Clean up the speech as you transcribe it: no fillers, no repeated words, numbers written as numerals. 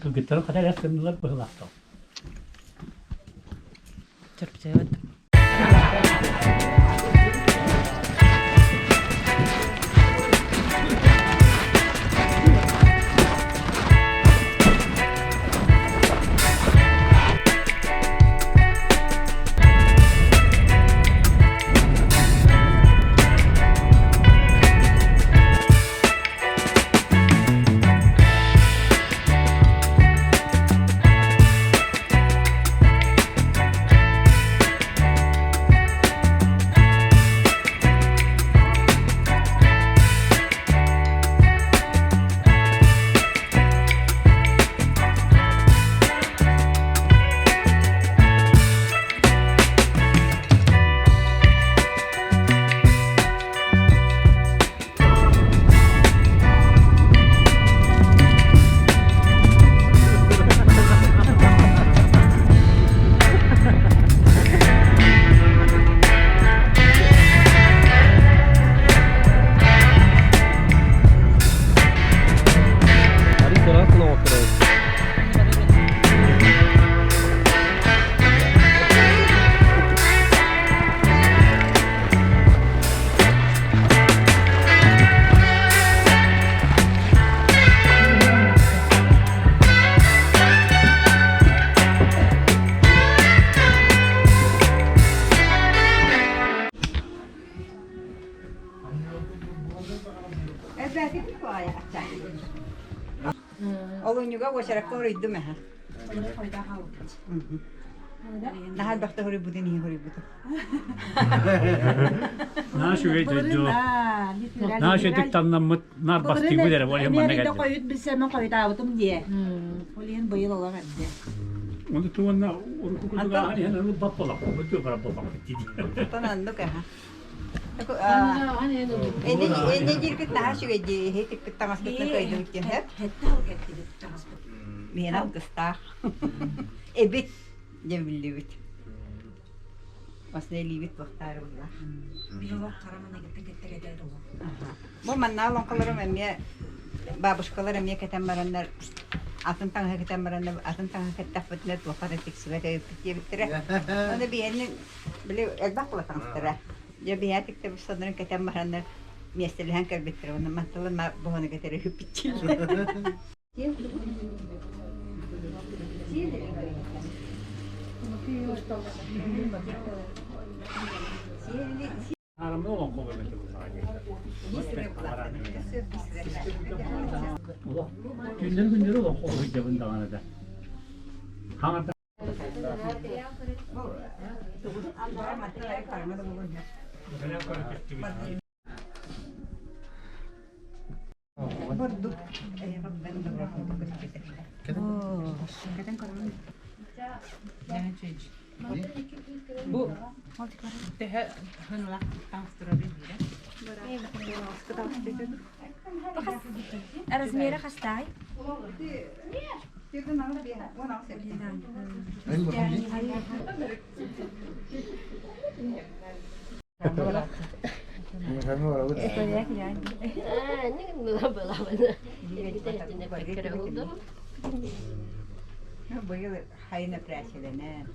Кыргыттары хата эрэ гыннылар быһылаахтар. Чөрпүчэйбэт. Олунньуга уочаракка уруйдум эһэ. Наһаа элбэхтэ хоруйбутун иһин хоруйбутум. Наа үчүгэй дойду. Наа үчүгэйдик тамнаммыт наар бастыыбыт эрэ ол иһин манна кэллим. Хойут билсэммин хойутаабытым диэ. Ол иһин быйыл олох эрдэ. Ону туонна урукку курдук ааһан иһэн ылбат буоллахпыт, бу барар буоллахпыт дии. Оттон оннук эһэ. Энне дииргит наһаа үчүгэй дии, иһи тикпит таҥаспытын кыайдыбыт диэн һэп. Миэнэ алгыстаах. Эбит дьэ биллибит. Басна илиибит туохтаары булла. Бу манна олоҥхолорум эмиэ бабушкалар эмиэ кэтэн бараннар атын таҥаһы кэтэн бараннар атын таҥаһы кэттэхпитинэ туохха да тиксибэт эбиппит диэбиттэрэ. Аны биһиэнин били элбэх буола таҥастара. Дьэ биһээ тиктэ соннорун кэтэн бараннар миэстэлэһэн кэлбиттэрэ. Онно мантылын буһаны кэтэрэ үппүтчилэр. Күннэр күннэри олоҥхо сылдьабын даҕаны да. Хаҥарда Бурдук Бу төһө хынулах таҥастырабын диирэ. Размера хастай? Быйыл хайын эпэрээссийэлэнэн